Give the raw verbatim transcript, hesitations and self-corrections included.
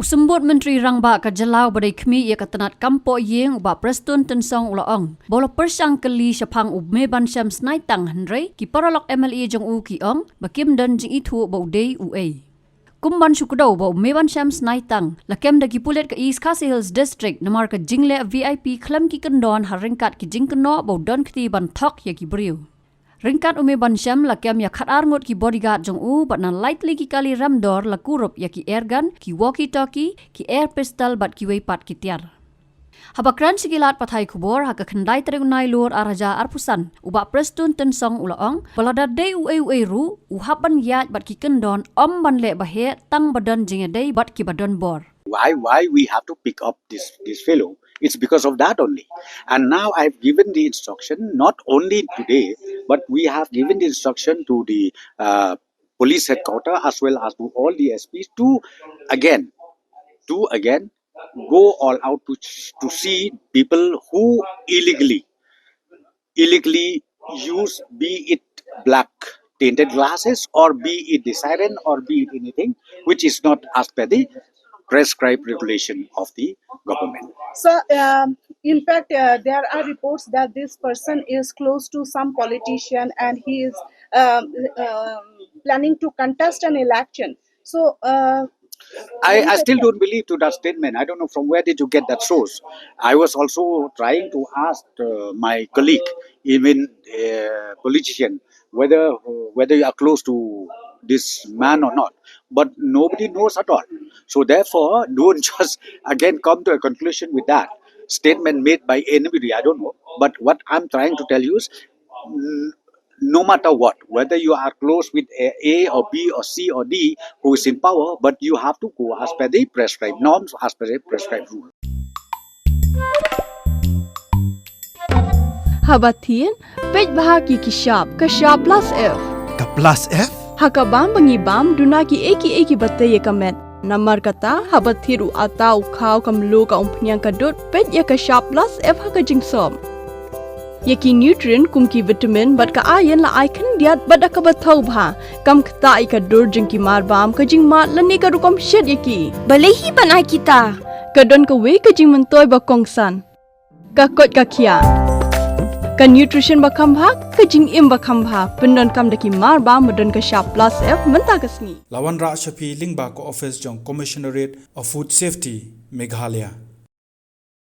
Symbud Myntri Rangbah ka jylla uba dei khmih ïa ka tnat kam poh ïing u Bah Prestone Tynsong u la ong ba u la pyrshang kylli shaphang u Mebansham Snaitang, hynrei ki paralok M L A jong u ki ong ba kim don jingithuh ba u dei uei. Kum ban shu kdew ba u Mebansham Snaitang la kem da ki pulit ka East Khasi Hills District namar ka jingleh V I P khlem ki kyndon ha ryngkat ki jingkynnoh ba u don kti ban thok ïa ki briew. Ryngkat u Mebansham la kem ïa khatar ngut ki bodyguard jong u bad na lai tylli ki kali remdor la kurup ïa ki airgun, ki walkie-talkie, ki air pistol bad kiwei pat ki tiar. Haba kren sha ki lad pathai khubor ha ka khyndai tarik u Nailur ar hajar arphew san, u Bah Prestone Tynsong u la ong ba lada dei uei uei ruh, u hap ban ïaid bad ki kyndon, ym ban leh ba heh tang ba don jingïadei bad kiba don bor. Why, why we have to pick up this, this fellow? It's because of that only. And now I've given the instruction, not only today, but we have given the instruction to the, uh, police headquarter as well as to all the S Ps to, again, to again go all out to, to see people who illegally, illegally use, be it black tinted glasses or be it the siren or be it anything which is not as per the prescribed regulation of the government. So, um, in fact, uh, there are reports that this person is close to some politician and he is, um, um, planning to contest an election. So, uh, I, I still don't believe to that statement. I don't know from where did you get that source. I was also trying to ask, uh, my colleague, even a politician, whether, uh, whether you are close to this man or not. But nobody knows at all. So therefore, don't just again come to a conclusion with that statement made by anybody. I don't know. But what I'm trying to tell you is, mm, no matter what, whether you are close with a, A or B or C or D who is in power, but you have to go as per the prescribed norms, as per the prescribed rule. Haba thied, peit bha ïa ki shap, ka shap plus F. Ka plus F? Ha ka bam ba ngi bam, duna kiei kiei kiba tei ïa ka met. Namar kata, haba thied u atta, u khaw, ka mluh, ka umphniang, ka dud, peit ïa ka shap plus F ha ka jingsop. Ïa ki nutrient kum ki vitamin bad ka iron la ai khyndiat bad da kaba thaw bha. Kam ktah ïa ka dur jong ki marbam, ka jingmad lane ka rukom shet ïa ki. Balei hi ban ai kita? Ka don kawei ka jingmyntoi ba kongsan. Ka koit ka khiah. Ka nutrition ba kham bha, ka jingim ba kham bha. Pyndonkam da ki marbam ba don ka shap plus F mynta ka sngi. La wanrah sha phi lyngba ka office jong Commissionerate of Food Safety, Meghalaya.